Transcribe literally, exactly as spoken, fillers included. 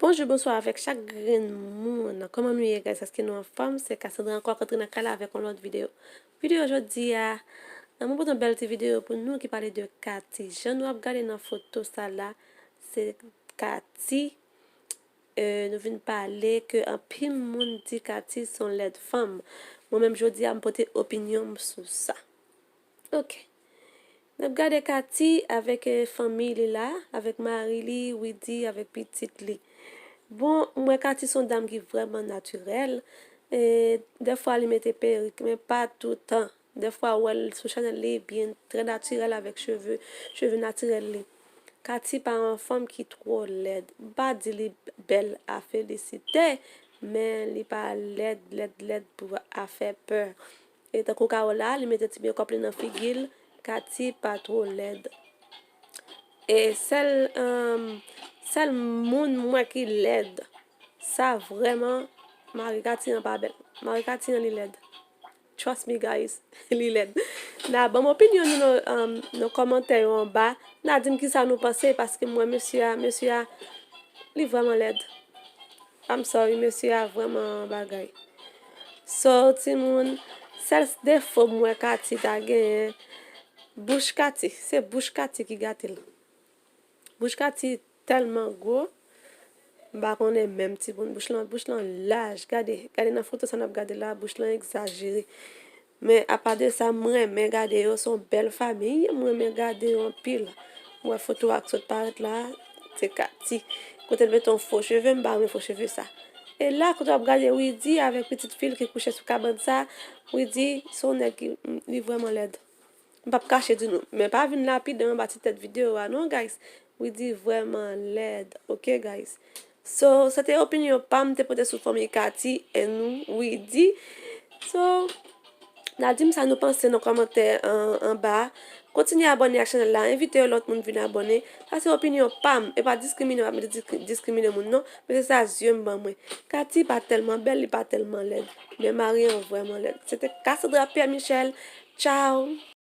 Bonjou, bonswa avèk chak grenn moun. Kòman nou ye, guys? Èske nou anfòm? Se Cassandra ankò k antre nan kay la avèk yon lòt videyo. Videyo jodi a, mwen pote yon bèl ti videyo pou nou ki pale de Cathy. Jan nou ap gade nan foto sa la, se Cathy. E, nou vin pale ke anpil moun di Cathy se yon lèd fanm. Mwen menm jodi a, m pote opinyon m sou sa. Ok. N ap gade Cathy avèk, eh, fanmi li la, avèk mari li, Widy, avèk pitit li. Bon, m wè Cathy se yon dam ki vrèman natirèl. E, dèfwa li mete perik, men pa toutan. Dèfwa ou wè l sou chanèl li, byen trè natirèl avèk cheve, cheve natirèl li. Cathy pa yon fanm ki twò lèd. M pa di li bèl a felisite, men li pa lèd, lèd, lèd pou a fè pè. E tankou Carola, li mete ti mekòp li nan figi l, Cathy pa twò lèd. E sèl, um, sèl moun m wè ki lèd, sa vrèman, mari Cathy an pa bèl. Mari Cathy an li lèd. Trust me, guys, li lèd. N a ban m opinyon nou nan, um, nan kòmantè yo anba. N a di m kisa nou panse, paske m wè mesye a, mesye a, li vrèman lèd. I'm sorry, mesye a vrèman bagay. So, timoun, sèl defo m wè Cathy ta genyen, bouch Cathy. Se bouch Cathy ki gate l. Bouch Cathy tèlman gwo, m pa konnen menm timoun. Bouch lan, bouch lan laj. Gade, gade nan foto sa n ap gade la, bouch lan egzajere. Men apa de sa, m renmen gade yo, se yon bèl fanmi, m renmen gade yo anpil. M wè foto a k sot parèt la, se Cathy. Kote l mete yon fo cheve, m pa renmen fo cheve sa. E la, kote w ap gade Widy avèk pitit fi l ki kouche sou kabann sa, Widy, se yon nèg ki, li vrèman lèd. M p ap kache di nou, men pa vin lapide m anba ti tèt videyo a non, guys. Widy vrèman lèd, ok, guys? So, se te opinyon pa m te pote sou fanmi Cathy and Widy. So, n a di m sa nou panse nan kòmantè an, anba. Kontinye abòne ak chanèl la, envite yon lòt moun vin abòne. Sa se opinyon pa m, e pa diskrimine, m pa mete diskri-, diskrimine moun non, men se sa zye m ban mwen. Cathy pa tèlman bèl, li pa tèlman lèd, men mari an vrèman lèd. Se te Cassandra Pierre Michel. Ciao!